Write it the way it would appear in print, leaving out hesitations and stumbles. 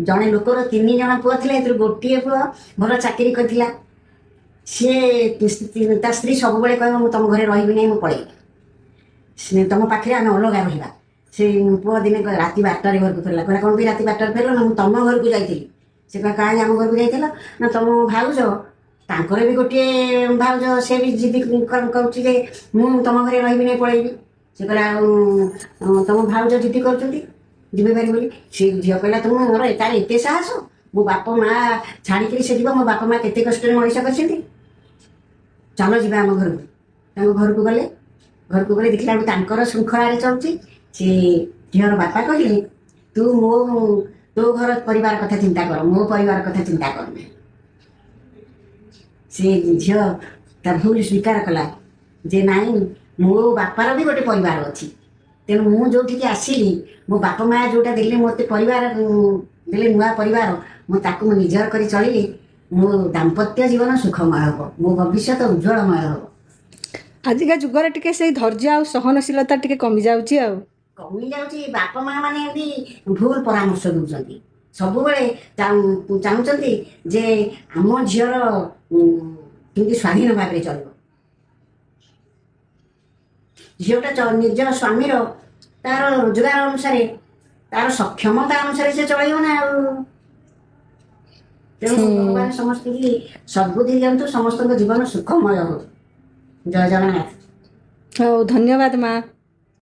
ଜଣେ ଲୋକର 3 ଜଣ ପୁଅ ଥିଲେ। ଏଥିରୁ ଗୋଟିଏ ପୁଅ ଭଲ ଚାକିରି କରିଥିଲା। ସିଏ ତା ସ୍ତ୍ରୀ ସବୁବେଳେ କହିବ, ମୁଁ ତମ ଘରେ ରହିବି ନାହିଁ, ମୁଁ ପଳେଇବି, ସେ ତମ ପାଖରେ ଆମେ ଅଲଗା ରହିବା। ସେ ପୁଅ ଦିନେ ରାତି 12ଟାରେ ଘରକୁ ଫେରିଲା। କହିଲା, କ'ଣ ପାଇଁ ରାତି 12ଟାରେ ଫେରିଲ? ନା, ମୁଁ ତମ ଘରକୁ ଯାଇଥିଲି। ସେ କହିଲା, କାହିଁ ଆମ ଘରକୁ ଯାଇଥିଲ? ନା, ତମ ଭାଉଜ, ତାଙ୍କର ବି ଗୋଟିଏ ଭାଉଜ, ସେ ବି ଜିଦି କରୁଛି ଯେ ମୁଁ ତମ ଘରେ ରହିବି ନାହିଁ, ପଳେଇବି। ସେ କହିଲା, ଆଉ ତମ ଭାଉଜ ଜିଦି କରୁଛନ୍ତି ଯିବେ ଭାରି ବୋଲି। ସେ ଝିଅ କହିଲା, ତୁମର ତାର ଏତେ ସାହସ, ମୋ ବାପ ମା ଛାଡ଼ିକିରି ସେ ଯିବ? ମୋ ବାପା ମା କେତେ କଷ୍ଟରେ ମଣିଷ କରିଛନ୍ତି। ଚାଲ ଯିବା ଆମ ଘରକୁ। ତାଙ୍କ ଘରକୁ ଗଲେ। ଘରକୁ ଗଲେ, ଦେଖିଲା ବେଳକୁ ତାଙ୍କର ଶୃଙ୍ଖଳାରେ ଚଳୁଛି। ସେ ଝିଅର ବାପା କହିଲେ, ତୁ ତୋ ଘର ପରିବାର କଥା ଚିନ୍ତା କର, ମୋ ପରିବାର କଥା ଚିନ୍ତା କରନି। ସେ ଝିଅ ତା ଭୁଲ ସ୍ୱୀକାର କଲା ଯେ ନାଇଁ, ମୋ ବାପାର ବି ଗୋଟେ ପରିବାର ଅଛି। ତେଣୁ ମୁଁ ଯୋଉଠିକି ଆସିଲି, ମୋ ବାପା ମା ଯୋଉଟା ଦେଲେ ମୋତେ ପରିବାର ଦେଲେ, ନୂଆ ପରିବାର, ମୁଁ ତାକୁ ମୁଁ ନିଜର କରି ଚଳିଲି, ମୋ ଦାମ୍ପତ୍ୟ ଜୀବନ ସୁଖମୟ ହବ, ମୋ ଭବିଷ୍ୟତ ଉଜ୍ଜଳମୟ ହବ। ଆଜିକା ଯୁଗରେ ଟିକେ ସେଇ ଧୈର୍ଯ୍ୟ ଆଉ ସହନଶୀଳତା ଟିକେ କମି ଯାଉଛି ଆଉ। କମି ଯାଉଛି। ବାପା ମା ମାନେ ବି ଭୁଲ ପରାମର୍ଶ ଦଉଛନ୍ତି। ସବୁବେଳେ ଚାହୁଁଛନ୍ତି ଯେ ଆମ ଝିଅର କେମିତି ସ୍ୱାଧୀନ ଭାବରେ ଚଳିବ। ଝିଅଟା ନିଜ ସ୍ୱାମୀର ତାର ରୋଜଗାର ଅନୁସାରେ, ତାର ସକ୍ଷମତା ଅନୁସାରେ ସେ ଚଳେଇବ ନା ଆଉ। ତେଣୁ ଭଗବାନ ସମସ୍ତଙ୍କୁ ସଦ୍ବୁଦ୍ଧି ଦିଅନ୍ତୁ, ସମସ୍ତଙ୍କ ଜୀବନ ସୁଖମୟ ହଉ। ଜୟ ଜଗନ୍ନାଥ। ହଉ, ଧନ୍ୟବାଦ ମା।